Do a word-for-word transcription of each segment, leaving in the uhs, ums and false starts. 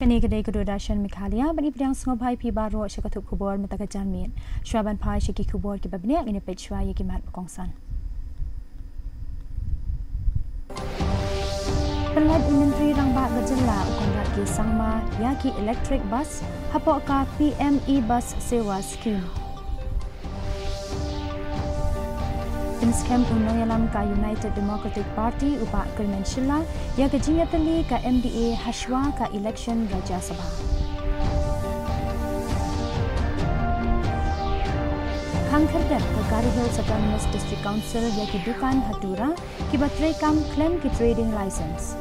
Kane ka dei ka Doordarshan Meghalaya, ban ïa pdiang sngewbha ïa phi baroh sha ka thup khubor mynta ka janmiet. Shuwa ban phai sha ki khubor kiba bniah, ngin ïa peit shuwa ïa ki mat ba kongsan. Pynlait u Myntri Rangbah ka jylla u Conrad K Sangma ïa ki electric bus hapoh ka P M E Bus Sewa Scheme. Pynskhem u nongïalam ka United Democratic Party u Bah Kyrmen Shylla ïa ka jingïatylli ka M D A hashwa ka election Rajya Sabha. Khang khyrdep ka Garo Hills Autonomous District Council ïa ki dukan ha Tura kiba treikam khlem ki trading license.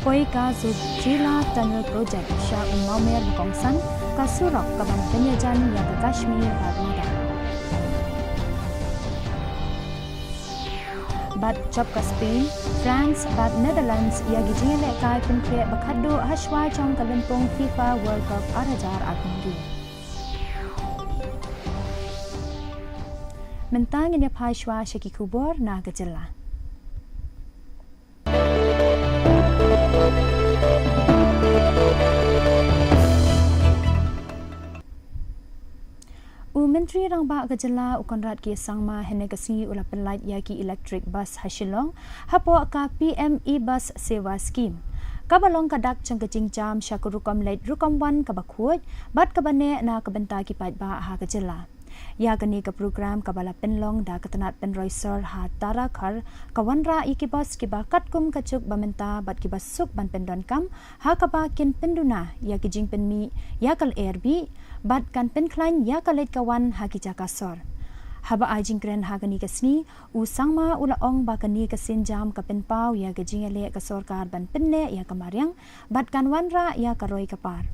Poi ka Zojila Tunnel Project sha u Mawmer ba kongsan ka surok kaban pynïajan ïa ka Kashmir bad Ladakh. Bad jop ka Spain, France bad Netherlands ïa ki jingïalehkai pynkhreh ba khatduh hashwa jong ka lympung FIFA World Cup ar hajar arphew hynriew. Mynta ngin ïa phai shuwa sha ki khubor na ka jylla. U Myntri Rangbah ka jylla u Conrad K Sangma hynne ka sngi u la pynlait ïa ki electric bus ha Shillong hapoh ka P M E Bus Sewa Scheme, kaba long ka dak jong ka jingjam sha ka rukom leit rukom wan kaba khuid bad kaba neh na ka bynta ki paidbah ha ka jylla. Ïa kane ka program kaba la pynlong da ka tnat pynroi sor ha Tarakhar ka wanrah ïa ki bus kiba katkum ka juk ba mynta bad kiba suk ban pyndonkam ha kaba kin pynduna ïa ki jingpynmih ïa ka lyer bih bad kan pynkhlaiñ ïa ka leit ka wan ha ki jaka sor. Haba ai jingkren ha kane ka sngi, u Sangma u la ong ba kane ka sienjam ka pynpaw ïa ka jingïaleh ka sorkar ban pynneh ïa ka mariang bad kan wanrah ïa ka roi ka par.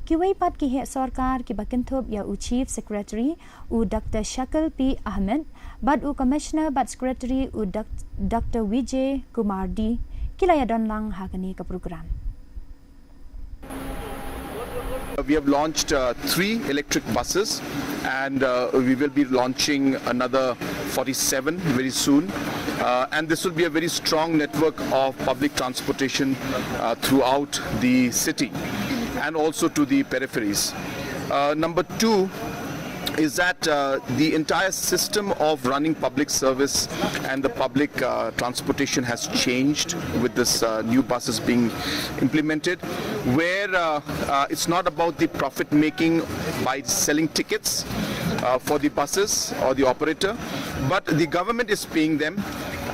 Kiwei pat ki heh sorkar kiba kynthup ïa u Chief Secretary u Doctor Shakil P Ahmed bad u Commissioner bad Secretary u Doc-, Doctor Vijay Kumar D ki la ïadon lang ha kane ka program. We have launched uh, three electric buses, and uh, we will be launching another forty-seven very soon. Uh, and this will be a very strong network of public transportation uh, throughout the city and also to the peripheries. Uh, number two, is that uh, the entire system of running public service and the public uh, transportation has changed with this uh, new buses being implemented, where uh, uh, it's not about the profit making by selling tickets uh, for the buses or the operator, but the government is paying them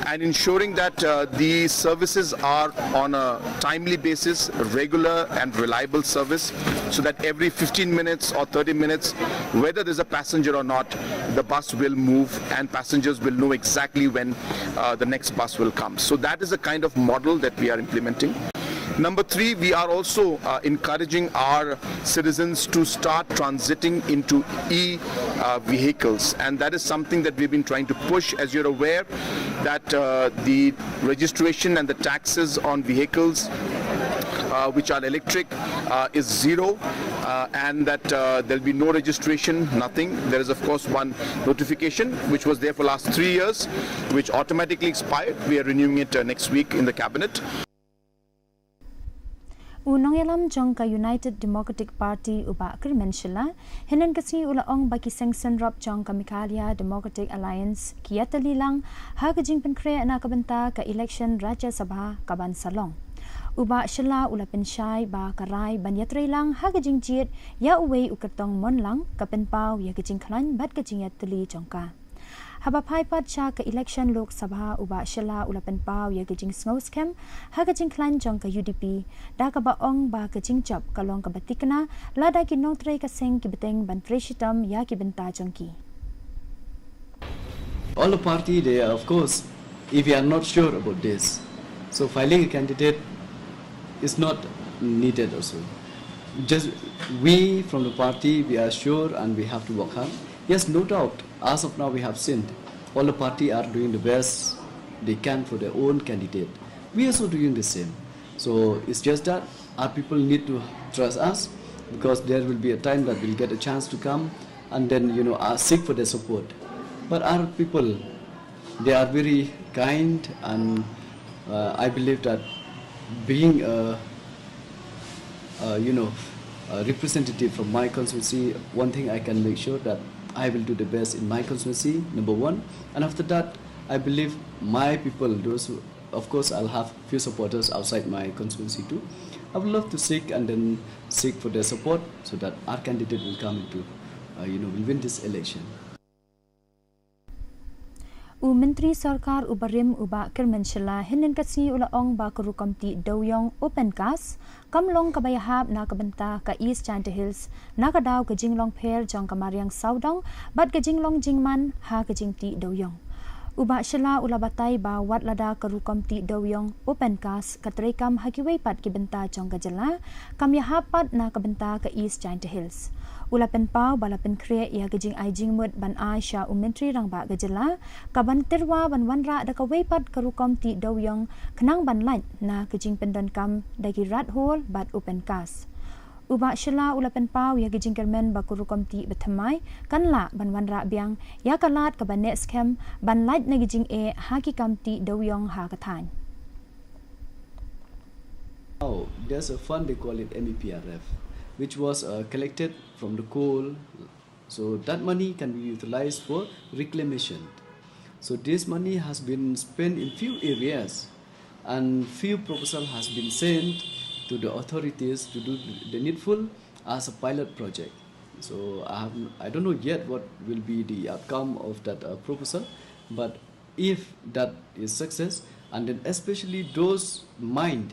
and ensuring that uh, the services are on a timely basis, regular and reliable service, so that every fifteen minutes or thirty minutes, whether there's a passenger or not, the bus will move and passengers will know exactly when uh, the next bus will come. So that is the kind of model that we are implementing. Number three, we are also uh, encouraging our citizens to start transiting into e uh, vehicles, and that is something that we've been trying to push. As you're aware, that uh, the registration and the taxes on vehicles uh, which are electric uh, is zero, uh, and that uh, there'll be no registration, nothing. There is, of course, one notification which was there for last three years, which automatically expired. We are renewing it uh, next week in the cabinet. U nongïalam jong ka United Democratic Party u Bah Kyrmen Shylla, hynnin ka sngi u la ong ba ki seng synrop jong ka Meghalaya Democratic Alliance ki ïatylli lang ha ka jingpynkhreh na ka bynta ka election Rajya Sabha kaban sa long. U Bah Shylla u la pynshai ba ka rai ban ïatrei lang ha ka jingjied ïa uwei u kyrtong mon lang ka pynpaw ïa ka jingkhlaiñ bad ka jingïatylli jong ka. Haba phai pat sha ka election Lok Sabha, u Bah Shylla u la pynpaw ïa ka jingsngew skhem ha ka jingkhlaiñ jong ka U D P, da kaba ong ba ka jingjop ka long kaba tikna lada ki nongtrei ka seng ki bteng ban trei shitom ïa ki bynta jong ki. All the party, they are, of course, if we are not sure about this, so filing a candidate is not needed also. Just we from the party, we are sure and we have to work hard. Yes, no doubt, as of now we have seen, all the party are doing the best they can for their own candidate. We are also doing the same. So it's just that our people need to trust us, because there will be a time that we'll get a chance to come and then, you know, uh, seek for their support. But our people, they are very kind and Uh, I believe that being a, a you know a representative from my constituency, one thing I can make sure that I will do the best in my constituency, number one. And after that, I believe my people, those who, of course, I'll have few supporters outside my constituency too. I would love to seek and then seek for their support so that our candidate will come into, uh, you know, will win this election. U Myntri Sorkar u Barim u Bah Kyrmen Shylla hynnin ka sngi u la ong ba ka rukom tih dewiong Open Cast kam long kaba ïahap na ka bynta ka East Jaintia Hills na ka daw ka jinglong pher jong ka mariang sawdong bad ka jinglong jingman ha ka jingtih dewiong. U Bah Shylla u la batai ba wat lada ka rukom tih dewiong Open Cast ka treikam ha kiwei pat ki bynta jong ka jylla, kam ïahap pat na ka bynta ka East Jaintia Hills. U la pynpaw ba la pynkhreh ïa ka jingai jingmut ban ai sha u Myntri Rangbah ka jylla kaban tyrwa ban wanrah da kawei pat ka rukom tih dewiong khnang ban lait na ka jingpyndonkam da ki rat hur bad Open Cast. U Bah Shylla u la pynpaw ïa ka jingkyrmen ba ka rukom tih bathymmai kan lah ban wanrah biang ïa ka lad kaba neh skhem ban lait na ka jingeh ha ki kam tih dewiong ha ka thaiñ. Oh, there's a fund, they call it M E P R F, which was uh, collected from the coal. So that money can be utilized for reclamation. So this money has been spent in few areas, and few proposal has been sent to the authorities to do the needful as a pilot project. So I have, I don't know yet what will be the outcome of that uh, proposal, but if that is success, and then especially those mine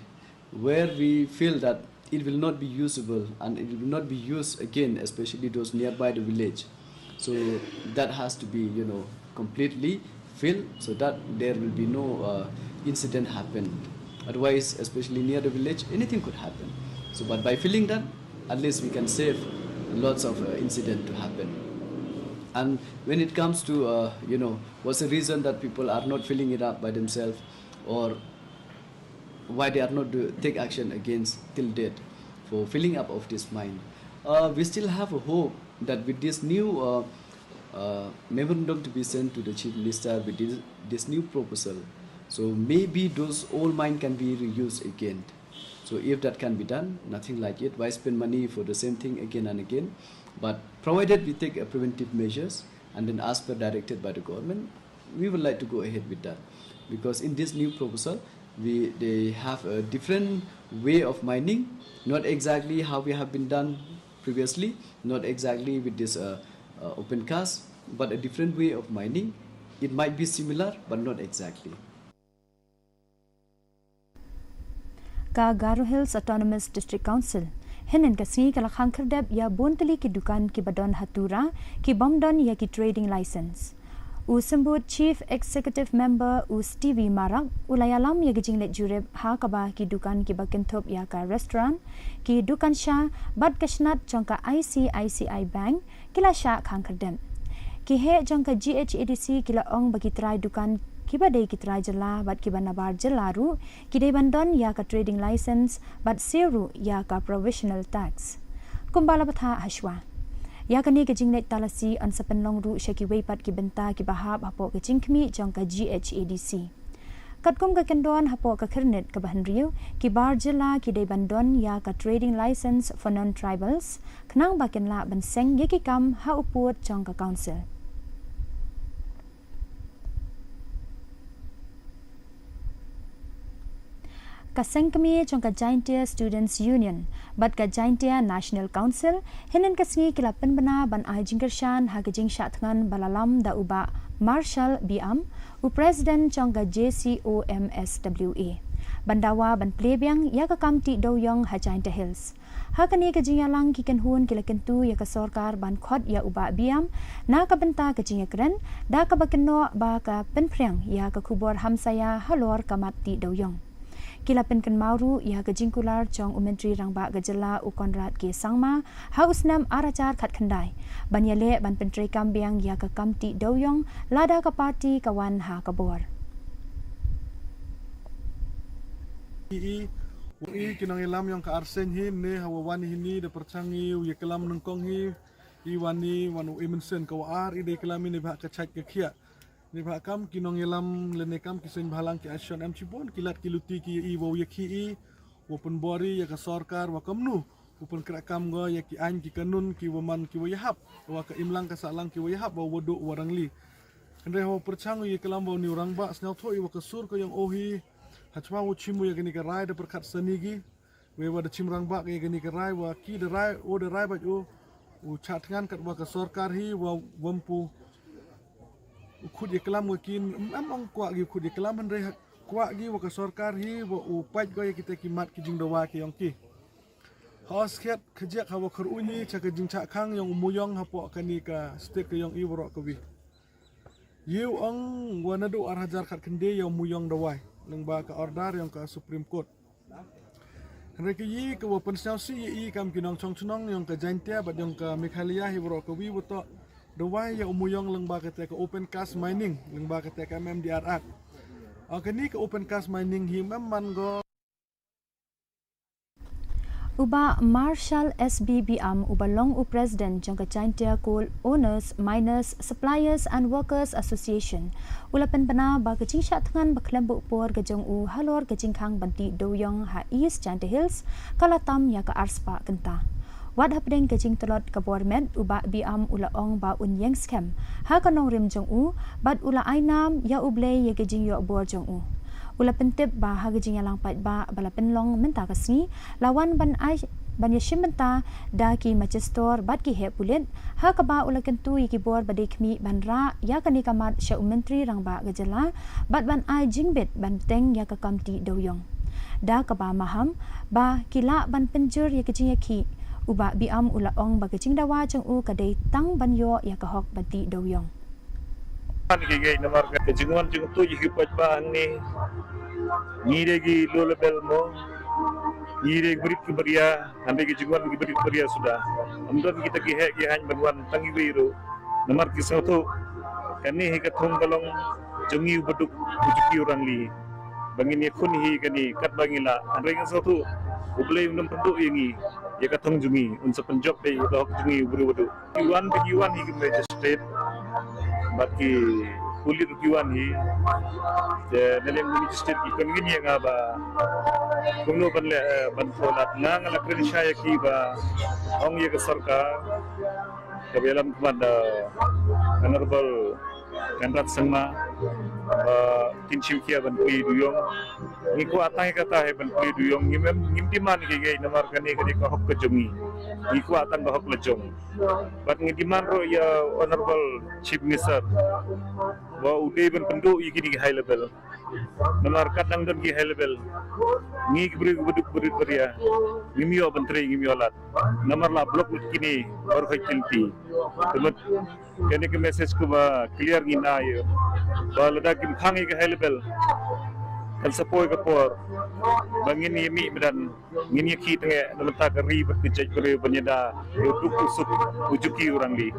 where we feel that it will not be usable and it will not be used again, especially those nearby the village. So that has to be, you know, completely filled so that there will be no uh, incident happen. Otherwise, especially near the village, anything could happen. So, but by filling that, at least we can save lots of uh, incident to happen. And when it comes to, uh, you know, what's the reason that people are not filling it up by themselves, or why they are not do, take action against till date for filling up of this mine. Uh, we still have a hope that with this new uh, uh, memorandum to be sent to the Chief Minister with this, this new proposal, so maybe those old mine can be reused again. So if that can be done, nothing like it. Why spend money for the same thing again and again? But provided we take a preventive measures and then as per directed by the government, we would like to go ahead with that. Because in this new proposal, we they have a different way of mining, not exactly how we have been done previously, not exactly with this uh, uh, open cast, but a different way of mining. It might be similar, but not exactly. Ka Garo Hills Autonomous District Council hynnin ka sngi ka la khang khyrdep ïa bun tylli ki dukan kiba don ha Tura ki bym don ïa ki trading license. U Symbud Chief Executive Member u Stevie Marak u la ïalam ïa ka jingleit jurip ha kaba ki dukan kiba kynthup ïa ka restaurant, ki dukan sha bad ka shnat jong ka I C I C I Bank ki la shah khang khyrdep. Ki heh jong ka G H A D C ki la ong ba ki trai dukan kiba dei ki trai jylla bad kiba nabar jylla ruh ki dei ban don ïa ka trading license bad siew ruh ïa ka provisional tax. Kumba la bthah hashwa, ïa kane ka jingleit talasi yn sa pynlong ruh sha kiwei pat ki bynta kiba hap hapoh ka jingkhmih jong ka G H A D C. Katkum ka kyndon hapoh ka khyrnit kaba hynriew, ki bar jylla ki dei ban don ïa ka trading license for non-tribals khnang ba kin lah ban seng ïa ki kam ha u pud jong ka council. Ka seng kmie jong ka Jaintia Students Union bad ka Jaintia National Council hynnin ka sngi ki la pynbna ban ai jingkyrshan ha ka jingshah thngan ba la lam da u Bah Marshall Biam, u President jong ka J C O M S W A, ban dawa ban plie biang ïa ka kam tih dewiong ha Jaintia Hills. Ha kane ka jingïalang ki kynhun ki la kyntu ïa ka sorkar ban khot ïa u Bah Biam na ka bynta ka jingïakren da kaba kynnoh ba ka pynphriang ïa ka khubor hamsaïa halor ka mat tih dewiong. Ki la pynkynmaw ruh ïa ka jingkular jong u Myntri Rangbah ka jylla u Conrad K Sangma ha u snem ar hajar khatkhyndai ban ïaleh ban pyntreikam biang ïa ka kam tih dewiong lada ka party ka wan ha ka bor. I i i ki nongïalam jong ka arseng hi ne hawa wan hi ni da pyrchang i u ïaklam nyngkong hi. I wan i wan u Emerson ka wa ar i dei klam i ne bha ka chait ka khiah. Ni ba kam ki nongïalam lane kam ki seng bhalang ki ïa shon em chibun ki lad ki luti ki ïa i wa u ïa ki i wa pynbor i ïa ka sorkar wa kamnu u pynkra kam go ïa ki aiñ ki kanun ki wa man ki wa ïahap wa ka imlang ka sahlang ki wa ïahap wa wadu wa rangli. Hynrei hawa pyrchang u ïa kalam wa u ni u rangbah sngewthuh i wa ka sur ka yong o hi ha chwa u chim u ïa kani ka rai da pyrkhat sani gi. Wei wa da chim rangbah ïa kani ka rai wa ki da rai o da rai bad u u chat ngan kat wa ka sorkar hi wa wampu u khut ïa kalam wa ki em ong kwah gi u khut ïa kalam hynrei kwah gi wa ka sorkar hi wa u pait go ïa kita ki mat ki jingdawa ki yong ki. Ha skhet khajiak ha wa khur uni cha ka jingchah khang yong u muyong ha po kani ka state ka yong i wa ro ka wi. Ïa u ong wa nadu ar hajar khat khynde ïa u muyong dawai lyngba ka order yong ka Supreme Court. Hynrei ka yi ka wa pynsnyaw si yi i kam ki nongchong chnong yong ka Jaintia bad yong ka Meghalaya hi bro ka wi wato dawai ïa u muyong lyngba kata ka open cast mining lyngba kata ka M M D R Act. Kani ka open cast mining hi mem man go. U Bah Marshall S B Biam uba long u President jong ka Jaintia Coal Owners, Miners, Suppliers and Workers Association u la pynbna ba ka jingshah thngan ba khlem buh por ka jong u halor ka jingkhang ban tih dewïong ha East Jaintia Hills ka la tam ïa ka arspah kynta. Wat hapdeng ka jingtlot ka bor met u Bah Biam u la ong ba un ïeng skhem ha ka nongrim jong u bad u la ai nam ïa U Blei ïa ka jingïoh bor jong u. U la pyntip ba ha ka jingïalang paidbah ba la pynlong mynta ka sngi la wan ban ai ban ïashim bynta da ki magistor bad ki heh pulit ha kaba u la kyntu ïa ki bor ba dei khmih ban rah ïa kane ka mat sha u Myntri Rangbah ka jylla bad ban ai jingbit ban bteng ïa ka kam tih dewïong. Da kaba maham ba ki lah ban pynjur ïa ka jingïakhih u Bah Biam u la ong ba ka jingdawa jong u ka dei tang ban ïoh ïa ka hok ban tih dewïong. Ki gei namar ka jingwan jingtuh ïa ki paidbah hangne. Ngi dei ki low level mo. Ngi dei ki brit ki bria, hynrei ki jingwan ki brit ki bria suda. Ym don kita ki heh ki haiñ ban wan tang iwei ruh. Namar ki sngewthuh kane hi ka thong ka long jong ngi u baduk u juki u rangli. Ba ngin ïakhun hi kane katba ngi lah. Hynrei ngi sngewthuh U Blei un ym pynduh ïa ngi ïa ka thong jong ngi, un sa pynjop dei ïa ka hok jong ngi u briew u baduk. Ki wan ba ki wan hi ki magistrate bad ki pulit ruh ki wan hi. Te na liang ki magistrate ki kynngin ïa nga ba kumno ban leh, eh, ban tholat. Nga nga la kren shai ïa ki ba ong ïa ka sorkar kaba ïalam khmat da Honorable Conrad Sangma, eh, kin shim khia ban plie dewïong. Ngi kwah tang ïa kata hi ban plie dewïong, ngim em, ngim demand ïa kiei kiei namar kane ka dei ka hok ka jong ngi. Ngi kwah tang ka hok la jong. Bad ngi demand ruh ïa Honorable Chief Minister ba u dei ban pynduh ïa kine ki high level. Namar kat nang don ki high level ngi ki briew ki baduk brit bria ngim ïoh ban trei, ngim ïoh lad. Namar la block lut kine baroh ki lynti. Te mut kane ka message kaba clear ngin ai ba lada kim khang ïa ka high level kan sa poi ka por ba ngin ïa mih madan, ngin ïa khih tnga na bynta ka ri bad ka jaitbynriew ban ïada ïa u duk u suk u juki u rangli.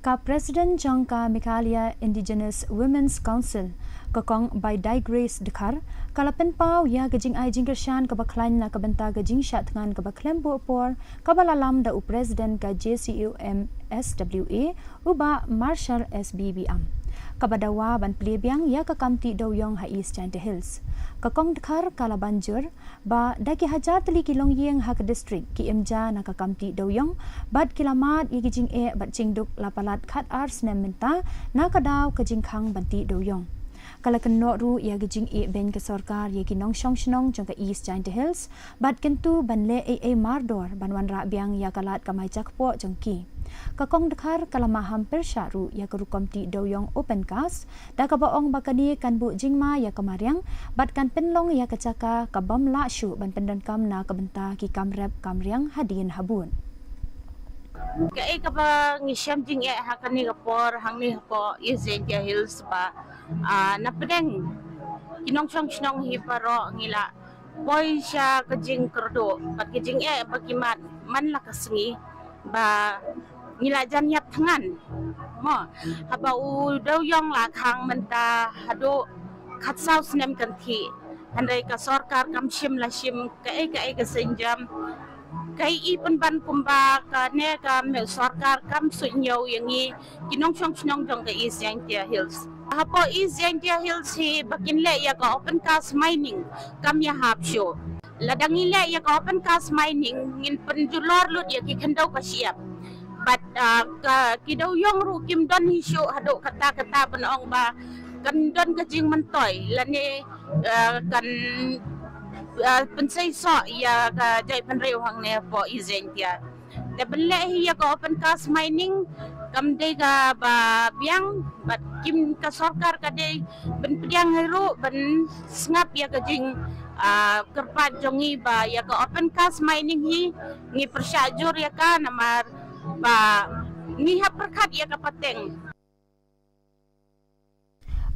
Ka President jong ka Meghalaya Indigenous Women's Council, ka Kong Baidai Grace Dkhar, ka la pynpaw ïa ka jingai jingkyrshan kaba khlaiñ na ka bynta ka jingshah thngan kaba khlem buh por kaba la lam da u President ka J C U M S W A, u Bah Marshall S B Biam, kaba dawa ban plie biang ïa ka kam tih dewïong ha East Jaintia Hills. Ka Kong Dkhar ka la ban jur ba da ki hajar tylli ki longïing ha ka district ki im ja na ka kam tih dewïong bad ki la mad ïa ki jingeh bad jingduk la palat khat ar snem mynta na ka daw ka jingkhang ban tih dewïong. Ka la kynnoh ruh ïa ka jingeh beiñ ka sorkar ïa ki nongshong shnong jong ka East Jaintia Hills bad kyntu ban leh ei ei mardor ban wanrah biang ïa ka lad kamai jakpoh jong ki. Ka Kong Dkhar ka la maham pyrshah ruh ïa ka rukom tih dewïong open cast da kaba ong ba kane kan buh jingma ïa ka mariang bad kan pynlong ïa ka jaka ka bym lah shuh ban pyndonkam na ka bynta ki kam rep kam riang hadien habud. Kaei kaba ngi shem jingeh ha kane ka por hangne hapoh East Jaintia Hills ba, ah, na pdeng ki nongshong shnong hi baroh ngi la poi sha ka jingkyrduh bad ka jingeh ba ki mad man la ka sngi ba ngi la jan ïap thngan mo haba u dewïong la khang mynta haduh khatsaw snem kan thih. Hynrei ka sorkar kam shim la shim kaei kaei ka sienjam. Ka i pynban kumba kane ka meh sorkar kam suidñiew ïa ngi ki nongshong shnong jong ka East Jaintia Hills. Hapoh East Jaintia Hills hi ba kin leh ïa ka open cast mining kam ïahap shuh. Lada ngi leh ïa ka open cast mining ngin pynjulor lut ïa ki khyndew ka shyiap. Bad ah, ka ki dewïong ruh kim don hi shuh haduh katta katta ban ong ba kan don ka jingmyntoi lane ah, kan ah, pynseisoh ïa ka jaitbynriew hangne hapoh East Jaintia. Te ban leh hi ïa ka open cast mining kam dei kaba biang bad kim ka sorkar ka dei ban pdiang hi ruh ban sngap ïa ka jing ah, kyrpad jong ngi ba ïa ka open cast mining hi ngi pyrshah jur ïa ka namar ba ngi hap pyrkhat ïa ka pateng.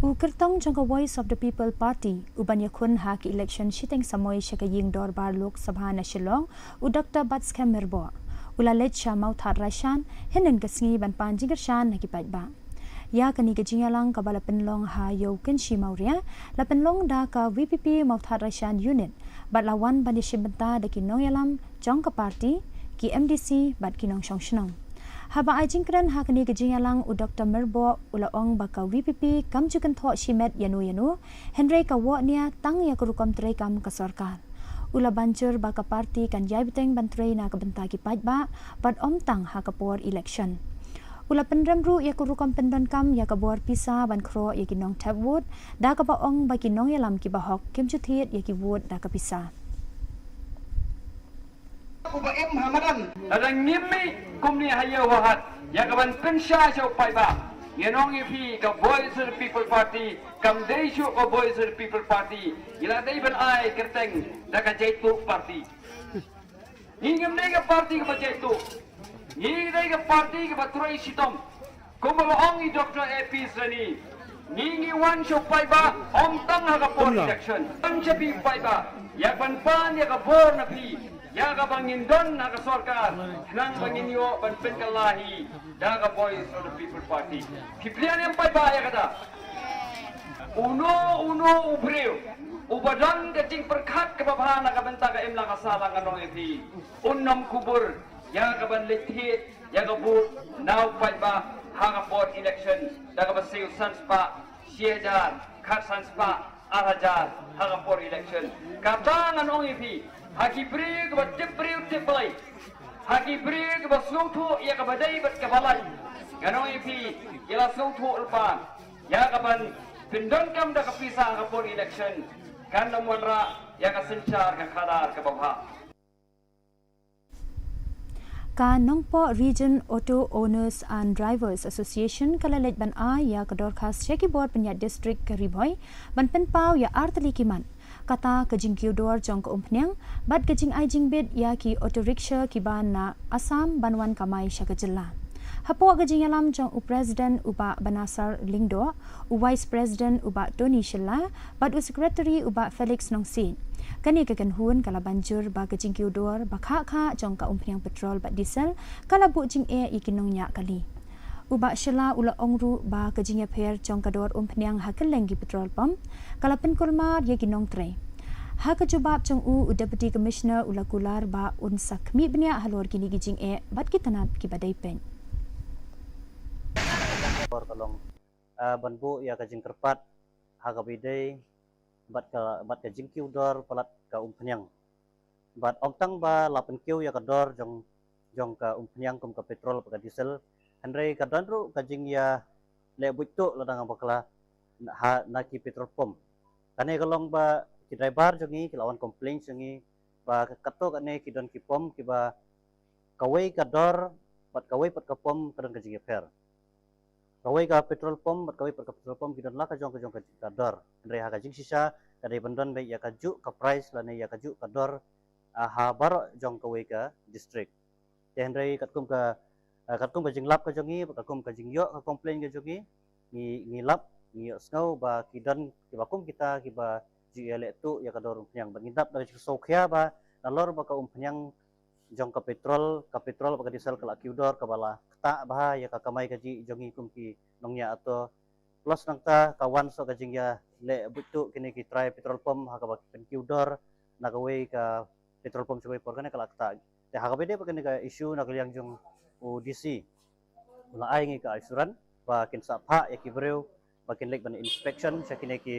U kyrtong jong ka Voice of the People Party, u ban ïakhun ha ka election shiteng samoi sha ka ïing dorbar Lok Sabha na Shillong, u Doctor Batskhem Myrboh, u la leit sha Mawthadraishan, hynnin ka sngi ban pan jingkyrshan na ki paidbah. Ïa kane ka jingïalang kaba la pynlong ha Ïew Kynshi Mawria, la pynlong da ka V P P Mawthadraishan Unit, bad la wan ban ïashim bynta da ki nongïalam jong ka party, ki M D C, bad ki nongshong shnong. Haba ai jingkren ha kane ka jingïalang u Doctor Myrboh u la ong ba ka V P P kam ju kynthoh shimet ïano ïano, hynrei ka woh nia tang ïa ka rukom treikam ka sorkar. U la ban jur ba ka party kan ïai bteng ban trei na ka bynta ki paidbah, bad ym tang ha ka por election. U la pynrem ruh ïa ka rukom pyndonkam ïa ka bor pisa ban khroh ïa ki nongthep vote, da kaba ong ba ki nongïalam kiba hok kim ju thied ïa ki vote da ka pisa. Uba im ha madan. Lada ngim mih kumne ha ïew ha hat ïa ka ban pynshai sha u paidbah, ngi ong ïa phi ka Voice of the People Party kam dei shuh ka Voice of the People Party. Ngi la dei ban ai kyrteng da ka Jaituh Party. Ngi ngim dei ka party kaba jaituh. Ngi dei ka party kaba trei shitom. Kumba la ong i Doctor A P Sreni, ngi ngi wan sha u paidbah ym tang ha ka por election. Tang sha phi u paidbah ïa ban pan ïa ka bor na phi ïa kaba ngin don ha ka sorkar, khnang ba ngin ïoh ban pynkylla hi da ka Voice of the People Party. Phi pdiang ne em paidbah ïa kata? Uno uno u briew uba don ka jingpyrkhat kaba bha na ka bynta ka imlang ka sahlang, ngan ong ïa phi, un nym kubur ïa ka ban leit thied ïa ka vote na u paidbah ha ka por election da kaba siew san spah, shi hajar, khatsan spah, ar hajar ha ka por election. Kata ngan ong ïa phi, ha ki briew kiba tip briew tip Blei, ha ki briew kiba sngewthuh ïa kaba dei bad kaba lait, ngan ong ïa phi, ki la sngewthuh lypa ïa ka ban pyndonkam da ka pisa ha ka por election, kan ym wanrah ïa ka synshar ka khadar kaba bha. Ka Nongpoh Region Auto Owners and Drivers Association ka la leit ban ai ïa ka dorkhas sha ki bor pynïaid district ka Ri Bhoi ban pynpaw ïa ar tylli ki mat, kata ka jingkiew dor jong ka umphniang bad ka jingai jingbit ïa ki auto rickshaw kiba na Assam ban wan kamai sha ka jylla. Hapoh ka jingïalam jong u President u Bah Banasar Lyngdoh, u Vice President u Bah Tony Shylla, bad u Secretary u Bah Felix Nongsiej, kane ka kynhun ka la ban jur ba ka jingkiew dor ba khah khah jong ka umphniang petrol bad diesel ka la buh jingeh ïa ki nongñiah kali. U Bah Shylla u la ong ruh ba ka jingïapher jong ka dor umphniang ha kylleng ki petrol pump ka la pynkulmar ïa ki nongtrei. Ha ka jubab jong u, u Deputy Commissioner u la kular ba un sa khmih bniah halor kine ki jingeh bad ki tnat kiba dei peit. Por ka long ah, ban buh ïa ka jingkyrpad ha kaba ïadei bad ka, bad ka jingkiew dor palat ka umphniang. Bad ym tang ba la pynkiew ïa ka dor jong, jong ka umphniang kum ka petrol bad ka diesel, hynrei ka don ruh ka jingïaleh buit tuh lada nga bakla ha na ki petrol pump. Kane ka long ba ki driver jong ngi ki la wan complain jong ngi ba katto katne ki don ki pump kiba kawei ka dor bad kawei pat ka pump ka don ka jingïapher. Kawei ka petrol pump bad kawei pat ka petrol pump ki don la ka jong ka jong ka, ka dor. Hynrei ha ka jingshisha ka dei ban don beit ïa ka juh ka price lane ïa ka juh ka dor, ah, ha baroh jong kawei ka district. Te hynrei katkum ka, ah, katkum ka jinglap ka jong ngi, katkum ka jingïoh ka complain ka jong ngi, ngi, ngi lap, ngi ïohsngew ba ki don kiba kum kita kiba ju ïaleh tuh ïa ka dor umphniang. Bad ngi dap da ka jingsngewkhia ba nalor ba ka umphniang jong ka petrol, ka petrol bad ka diesel ka la kiew dor kaba la ktah bha ïa ka kamai kajih jong ngi kum ki nongñiah auto. Plus nangta ka wan shuh ka jingïaleh buit tuh kine ki trai petrol pump ha kaba ki pynkiew dor na kawei ka petrol pump sha kawei por, kane ka la ktah. Te ha kaba ïadei bad kane ka issue na ka liang jong u D C, u la ai ngi ka assurance ba kin sa phah ïa ki briew ba kin leit ban inspection sha kine ki,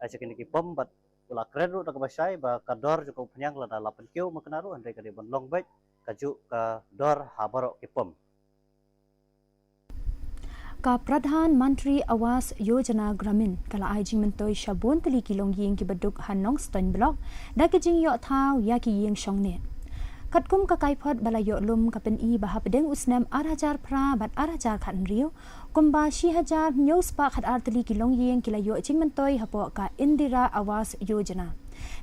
eh, sha kine ki pump, bad u la kren ruh da kaba shai ba ka dor jong ka umphniang lada la pynkiew ma kane ruh hynrei ka dei ban long beit kajuh ka dor ha baroh ki pump. Ka Pradhan Mantri Awas Yojana Gramin ka la ai jingmyntoi sha bun tylli ki longïing kiba duk ha Nongstoiñ Block da ka jingïoh thaw ïa ki ïing shongneh. Katkum ka kaiphod ba la ïoh lum, ka pyni ba hapdeng u snem ar hajar phra bad ar hajar khathynriew, kumba shi hajar hynñiew spah khatar tylli ki longïing ki la ïoh jingmyntoi hapoh ka Indira Awas Yojana.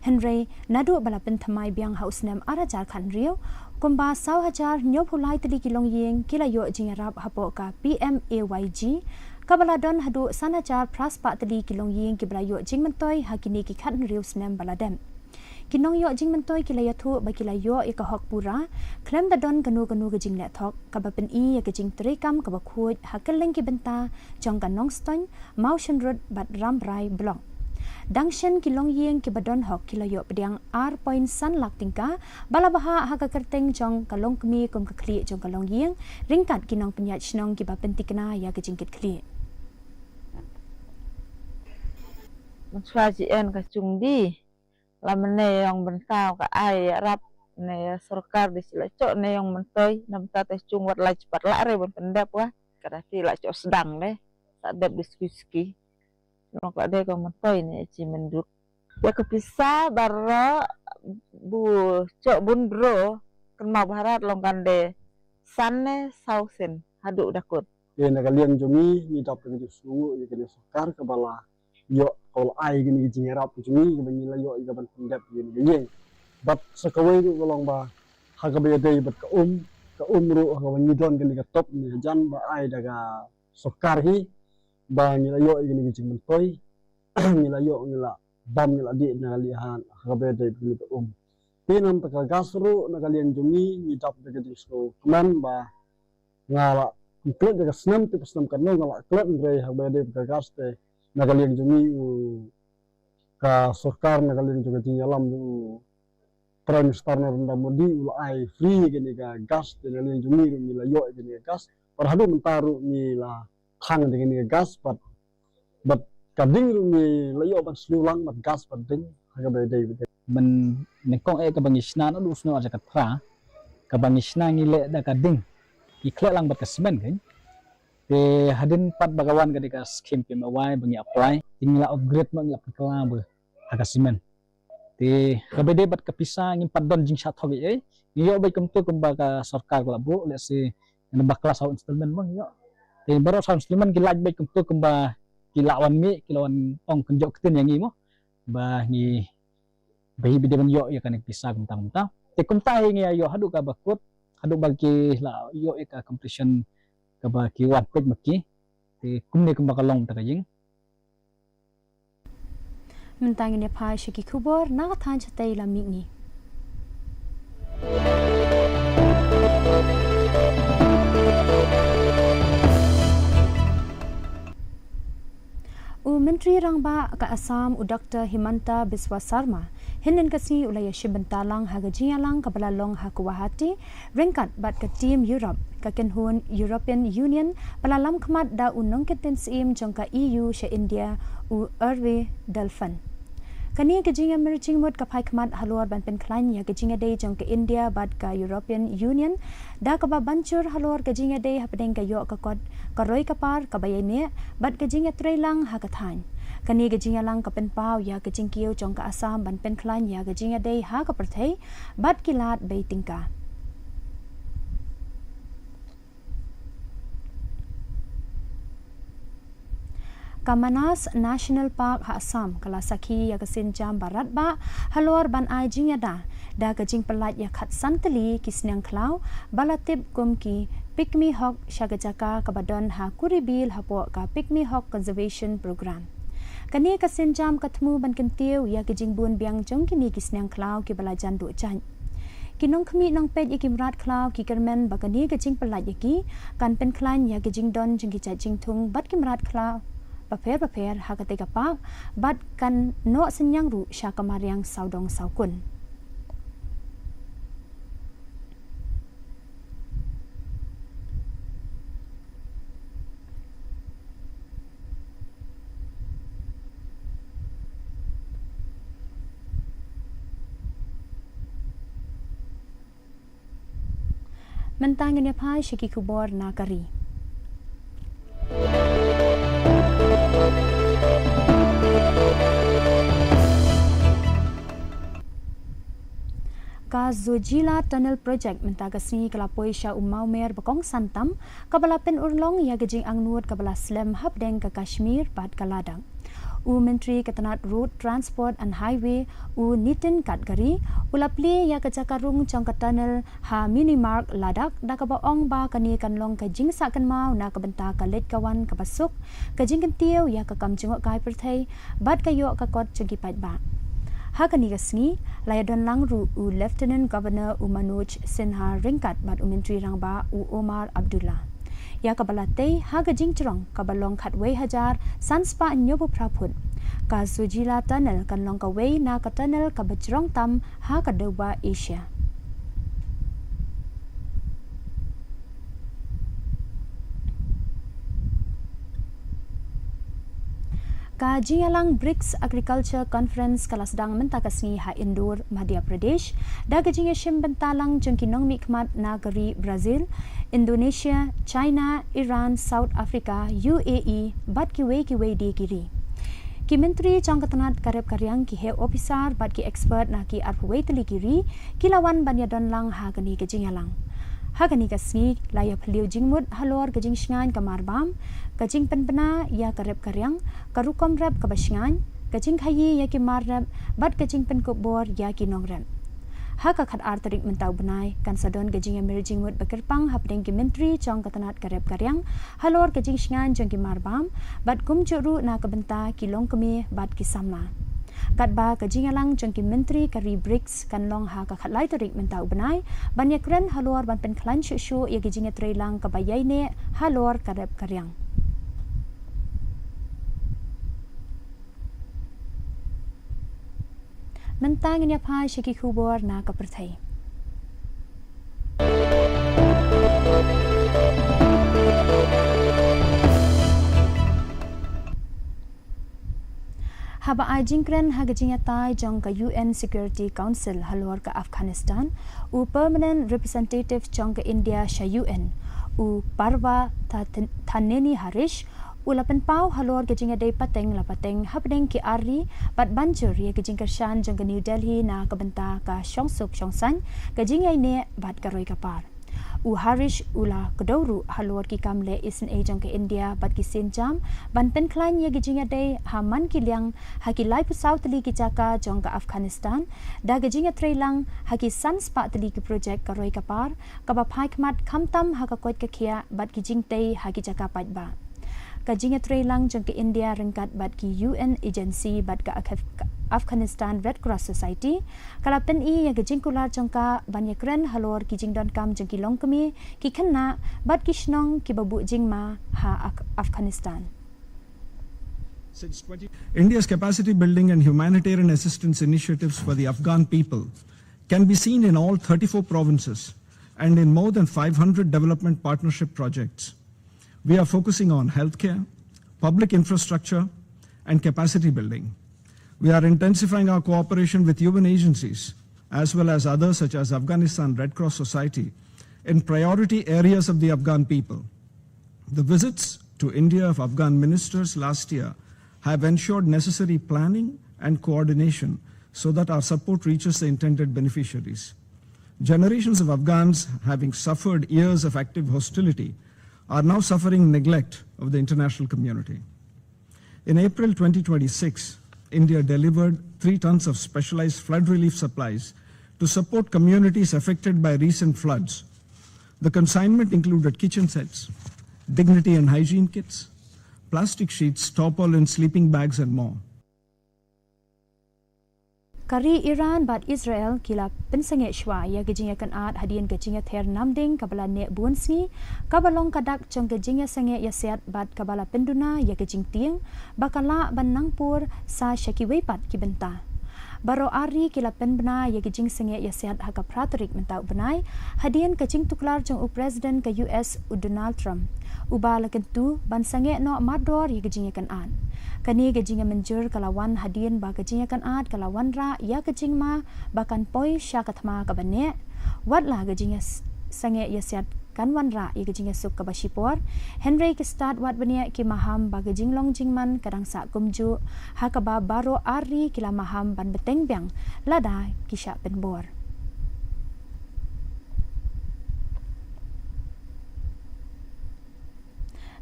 Hynrei naduh ba la pynthymmai biang ha u snem ar hajar khathynriew, kumba saw hajar hynñiewphew lai tylli ki longïing ki la ïoh jingïarap hapoh ka P M A Y G, kaba la don haduh san hajar phra spah tylli ki longïing kiba la ïoh jingmyntoi ha kine ki khathynriew snem ba la dep. Ki nongïoh jingmyntoi ki la ïathuh ba ki la ïoh ïa ka hok pura khlem da don kano kano ka jingleh thok, kaba pyni ïa ka jingtreikam kaba khuid ha kylleng ki bynta jong ka Nongstoiñ, Mawshynrut bad Rambrai Block. Dang shen ki longïing kiba don hok ki la ïoh pdiang ar point san lak tyngka, ba la bhah ha ka kyrteng jong ka longkmie kum ka khlieh jong ka longïing, ryngkat ki nongpynïaid shnong kiba pyntikna ïa ka jingkitkhlieh. Mynshwa jingeh ka jong ngi, la mynne ïong bynta ka ai ïarap ne sorkar, dei shi la choh ne ïong myntoi, namar te jong wat la jpat la re ban pyndep wa, ka dei te la choh sdang de, sa dep dei suki suki. Long ka dei ka myntoi ne achievement duk. Ïa ka pisa baroh bu choh bun bro, kynmaw bharat long kan dei san ne saw sien haduh da kut. Te na ka liang jong ngi, ngi dap da ka jingsngewnguh ïa kane ka sorkar kaba la ïoh, kaba la ai kane ka jingïarap ka jong ngi kaba ngi la ïoh ïa ka ban pyndep ïa kane ka ïing. Bad sa kawei ruh ka long ba ha kaba ïadei bad ka um, ka um ruh ha kaba ngi don kane ka top ne hajan ba ai da ka sorkar hi, ba ngi la ïoh ïa kane ka jingmyntoi, ngi la ïoh, ngi la bam, ngi la dih na ka liang ha kaba ïadei bad kane ka um. Te namar ka gas ruh na ka liang jong ngi, ngi dap da ka jingsngew kmen ba nga la klet da ka snem te ka snem ka nong nga la klet, hynrei ha kaba ïadei bad ka gas te na ka liang jong ngi, u, ka sorkar na ka liang jong ka jingïalam jong u Prime Minister Narendra Modi u la ai free kane ka gas, te na ka liang jong ngi ruh ngi la ïoh kane ka gas. Bad haduh mynta ruh ngi la thang da kane ka gas, bad, bad ka ding ruh ngi la ïoh ban siew lang, bad gas bad ding ha kaba ïadei bad. Mynnyngkong eh kaba ngi shna naduh u snem ar hajar khatphra, kaba ngi shna ngi leh da ka ding, ngi khleh lang bad ka cement kan. Te hadien pat ba ka wan ka dei ka scheme P M A Y ba ngi apply, te ngi la upgrade ma ngi la pynkylla ba ha ka cement. Te kaba ïadei bad ka pisa ngim pat don jingshah thok ei ei. Ngi ïoh beit kumto kumba ka sorkar ka la buh, lehse ngan bakla saw installment mo ngi ïoh. Te baroh saw installment ki lait beit kumto kumba ki la wan mih, ki la wan ong kynjoh ktien ïa ngi mo, ba ngi, ba hi ba dei ban ïoh ïa kane ka pisa kumta kumta. Te kumta hi ngi ïa ïoh haduh kaba kut, haduh ba ki la ïoh ïa ka completion kaba ki wan peit ma ki. Te kumne kumba ka long ta ka ïing. Mynta ngin ïa phai sha ki khubor na ka thaiñ shatei lam mihngi. U Myntri Rangbah ka Assam, u Doctor Himanta Biswa Sarma, hynnin ka sngi u la ïashim bynta lang ha ka jingïalang kaba la long ha Guwahati ryngkat bad ka team Europe, ka kynhun European Union ba la lam khmat da u nongkyntien syiem jong ka E U sha India, u Hervé Delphin. Kane ka jingïamir jingmut ka phai khmat halor ban pynkhlaiñ ïa ka jingïadei jong ka India bad ka European Union, da kaba ban jur halor ka jingïadei hapdeng ka ïoh ka kot, ka roi ka par kaba ïaineh bad ka jingïatreilang ha ka thaiñ. Kane ka jingïalang ka pynpaw ïa ka jingkiew jong ka Assam ban pynkhlaiñ ïa ka jingïadei ha ka pyrthei bad ki lad bei tyngka. Ka Manas National Park ha Assam ka la sakhi ïa ka sienjam ba radbah halor ban ai jingïada da ka jingpyllait ïa khatsan tylli ki sniang khlaw ba la tip kum ki pygmy hawk sha ka jaka kaba don ha Kuribel hapoh ka Pygmy Hawk Conservation Program. Kane ka sienjam ka thmu ban kyntiew ïa ka jingbun biang jong kine ki sniang khlaw kiba la jan duh jait. Ki nongkhmih nongpeit ïa ki mrad khlaw ki kyrmen ba kane ka jingpyllait ïa ki kan pynkhlaiñ ïa ka jingdon jong ki jait jingthung bad ki mrad khlaw bapher bapher ha katei ka park bad kan noh synñiang ruh sha ka mariang sawdong sawkun. Mynta ngin ïa phai sha ki khubor na ka ri. Ka Zojila Tunnel Project mynta ka sngi ka la poi sha u mawmer ba kongsan tam, kaba la pynurlong ïa ka jingangnud kaba la slem hapdeng ka Kashmir bad ka Ladakh. U Myntri ka tnat Road Transport and Highway, u Nitin Gadkari, u la plie ïa ka jaka rung jong ka tunnel ha Minimarg, Ladakh, da kaba ong ba kane kan long ka jingsah kynmaw na ka bynta ka leit ka wan kaba suk, ka jingkyntiew ïa ka kam jngohkai pyrthei bad ka ïoh ka kot jong ki paidbah. Ha kane ka sngi la ïa don lang ruh u Lieutenant Governor u Manoj Sinha ryngkat bad u Myntri Rangbah u Omar Abdullah. Ïa kaba la tei ha ka jingjrong kaba long khatwei hajar san spah hynñiewphew phra phut. Ka Zojila Tunnel kan long kawei na ka tunnel kaba jrong tam ha ka dewbah Asia. Ka jingïalang BRICS Agriculture Conference ka la sdang mynta ka sngi ha Indore, Madhya Pradesh, da ka jingïashim bynta lang jong ki nongmihkhmat na ka ri Brazil, Indonesia, China, Iran, South Africa, U A E bad kiwei kiwei de ki ri. Ki myntri jong ka tnat ka rep ka riang, ki heh ophisar bad ki expert na ki arphew wei tylli ki ri ki la wan ban ïadon lang ha kane ka jingïalang. Ha kane ka sngi la ïa phylliew jingmut halor ka jingshngaiñ ka marbam, ka jingpynbna ïa ka rep ka riang, ka rukom rep kaba shngaiñ, ka jingkhaïi ïa ki mar rep bad ka jingpynkup bor ïa ki nongrep. Ha ka khatar tarik mynta u bnai kan sa don ka jingïamir jingmut ba kyrpang hapdeng ki myntri jong ka tnat ka rep ka riang halor ka jingshngaiñ jong ki marbam bad kumjuh ruh na ka bynta ki longkmie bad ki samla. Katba ka jingïalang jong ki myntri ka ri BRICS kan long ha ka khatlai tarik mynta u bnai, ban ïakren halor ban pynkhlaiñ shuh shuh ïa ki jingïatreilang kaba ïaineh halor ka rep ka riang. Mynta ngin ïa phai sha ki khubor na ka pyrthei. Haba ai jingkren ha ka jingïatai jong ka U N Security Council halor ka Afghanistan, u Permanent Representative jong ka India sha U N, u Parva Tha-, Thaneni Harish, u la pynpaw halor ka jingïadei pateng la pateng hapdeng ki ar ri bad ban jur ïa ka jingkyrshan jong ka New Delhi na ka bynta ka shongsuk shongsaiñ, ka jingïaineh bad ka roi ka par. U Harish u la kdew ruh halor ki kam leh isynei jong ka India bad ki sienjam ban pynkhlaiñ ïa ka jingïadei ha man ki liang ha ki laiphew saw tylli ki jaka jong ka Afghanistan, da ka jingïatreilang ha ki san spah tylli ki projek ka roi ka par, kaba phai khmat khamtam ha ka koit ka khiah bad ki jingtei ha ki jaka paidbah. Ka jingïatreilang jong ka India ryngkat bad ki U N agency bad ka Af-, ka Afghanistan Red Cross Society ka la pyni ïa ka jingkular jong ka ban ïakren halor ki jingdonkam jong ki longkmie, ki khynnah bad ki shnong kiba buh jingma ha Ak-, Afghanistan. Since twenty India's capacity building and humanitarian assistance initiatives for the Afghan people can be seen in all thirty-four provinces and in more than five hundred development partnership projects. We are focusing on healthcare, public infrastructure, and capacity building. We are intensifying our cooperation with U N agencies, as well as others such as Afghanistan Red Cross Society, in priority areas of the Afghan people. The visits to India of Afghan ministers last year have ensured necessary planning and coordination so that our support reaches the intended beneficiaries. Generations of Afghans, having suffered years of active hostility, are now suffering neglect of the international community. In April twenty twenty-six, India delivered three tons of specialized flood relief supplies to support communities affected by recent floods. The consignment included kitchen sets, dignity and hygiene kits, plastic sheets, tarpaulin, sleeping bags, and more. Ka ri Iran bad Israel ki la pynsangeh shuwa ïa ka jingïakynad hadien ka jingïather namding kaba la neh bun sngi, kaba long ka dak jong ka jingïasangeh ïasiat bad kaba la pynduna ïa ka jingtieng ba ka lah ban nangpur sa sha kiwei pat ki bynta. Baroh ar ri ki la pynbna ïa ka jingsangeh ïasiat ha ka phra tarik mynta u bnai, hadien ka jingtuklar jong u President ka U S u Donald Trump, uba la kyntu ban sangeh noh mardor ïa ka jingïakynad. Kane ka jingïamynjur ka la wan hadien ba ka jingïakynad ka la wanrah ïa ka jingma ba kan poi sha ka thma kaba neh, watla ka jingïas-, sangeh ïa siat kan wanrah ïa ka jingïasuk kaba shipor, hynrei ki stad wad bniah ki maham ba ka jinglong jingman ka dang sah kumjuh, ha kaba baroh ar ri ki la maham ban bteng biang lada ki shah pynbor.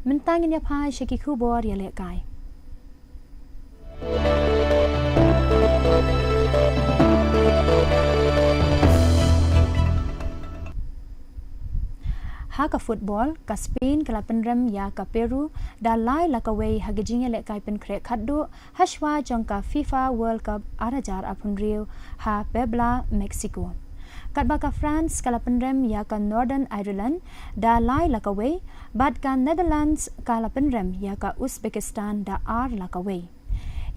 Mynta ngin ïa phai sha ki khubor ïalehkai. Ha ka football, ka Spain ka la pynrem ïa ka Peru da lai la kawei ha ka jingïalehkai pynkhreh khatduh hashwa jong ka FIFA World Cup ar hajar arphew hynriew ha Puebla, Mexico. Katba ka France ka la pynrem ïa ka Northern Ireland da lai la kawei, bad ka Netherlands ka la pynrem ïa ka Uzbekistan da ar la kawei.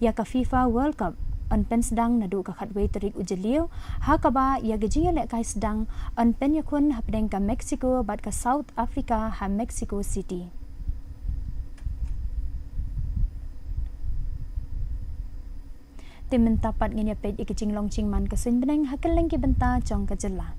Ïa ka FIFA World Cup yn pynsdang naduh ka khatwei tarik u Jylliew, ha kaba ïa ka jingïalehkai sdang yn pynïakhun hapdeng ka Mexico bad ka South Africa ha Mexico City. Te mynta pat ngin ïa peit ïa ka jinglong jingman ka suiñ bneng ha kylleng ki bynta jong ka jylla.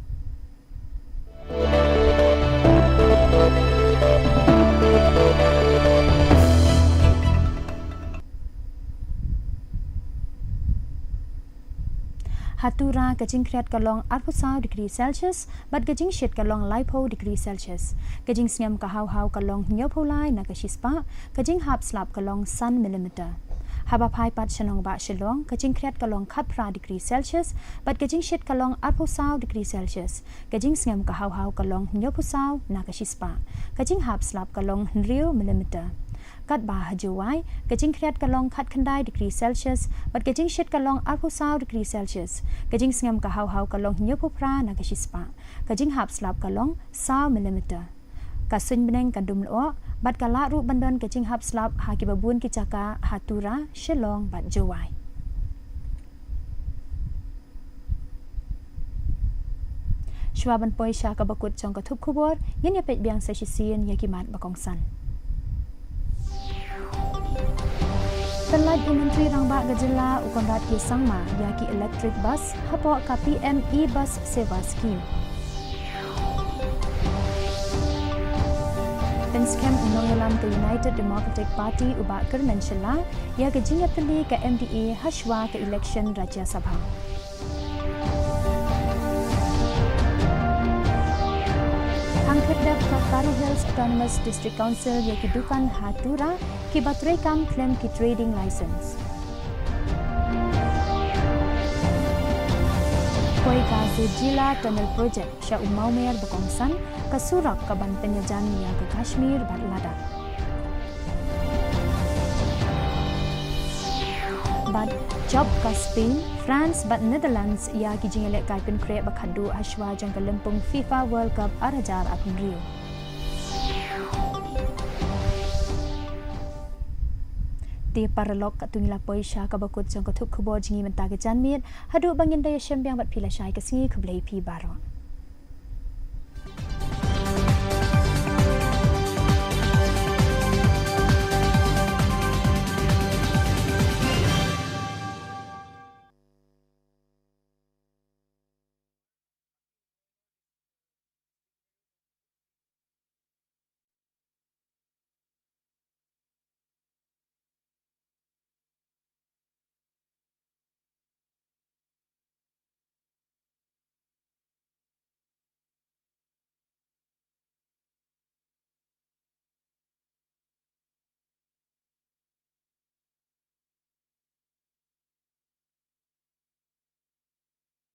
Ha Tura ka jingkhriat ka long arphew saw degree Celsius, bad ka jingshit ka long laiphew degree Celsius. Ka jingsngem ka haw haw ka long hynñiewphew lai na ka shispah, ka jinghap slap ka long san millimeter. Haba phai pat sha nongbah Shillong, ka jingkhriat ka long khatphra degree Celsius, bad ka jingshit ka long arphew saw degree Celsius. Ka jingsngem ka haw haw ka long hynñiewphew saw na ka shispah. Ka jinghap slap ka long hynriew millimeter. Katba ha Jowai, ka jingkhriat ka long khatkhyndai degree Celsius, bad ka jingshit ka long arphew saw degree Celsius. Ka jingsngem ka haw haw ka long hynñiewphew phra na ka shispah. Ka jinghap slap ka long saw millimeter. Ka suiñ bneng ka dum lyoh, bad ka lah ruh ban don ka jinghap slap ha kiba bun ki jaka ha Tura, Shillong bad Jowai. Shuwa ban poi sha kaba kut jong ka thup khubor, ngin ïa peit biang sa shisien ïa ki mat ba kongsan. Pynlait u Myntri Rangbah ka jylla u Conrad K Sangma ïa ki electric bus hapoh ka P M E-Bus Sewa Scheme. Pynskhem u nongïalam ka United Democratic Party u Bah Kyrmen Shylla ïa ka jingïatylli ka M D A hashwa ka election Rajya Sabha. Hangtei dep ka Garo Hills Autonomous District Council ïa ki dukan ha Tura kiba treikam khlem ki trading license. Poi ka Zojila Tunnel Project sha u Mawmer ba kongsan, ka surok kaban pynïajan ïa ka Kashmir bad Ladakh. Bad jop ka Spain, France bad Netherlands ïa ki jingïalehkai pynkhreh ba khatduh hashwa jong ka lympung FIFA World Cup ar hajar arphew hynriew. Te paralok, katto ngi la poi sha kaba kut jong ka thup khubor jong ngi mynta ka janmiet, haduh ba ngin da ïashem biang bad phi lashai ka sngi, khublei phi baroh.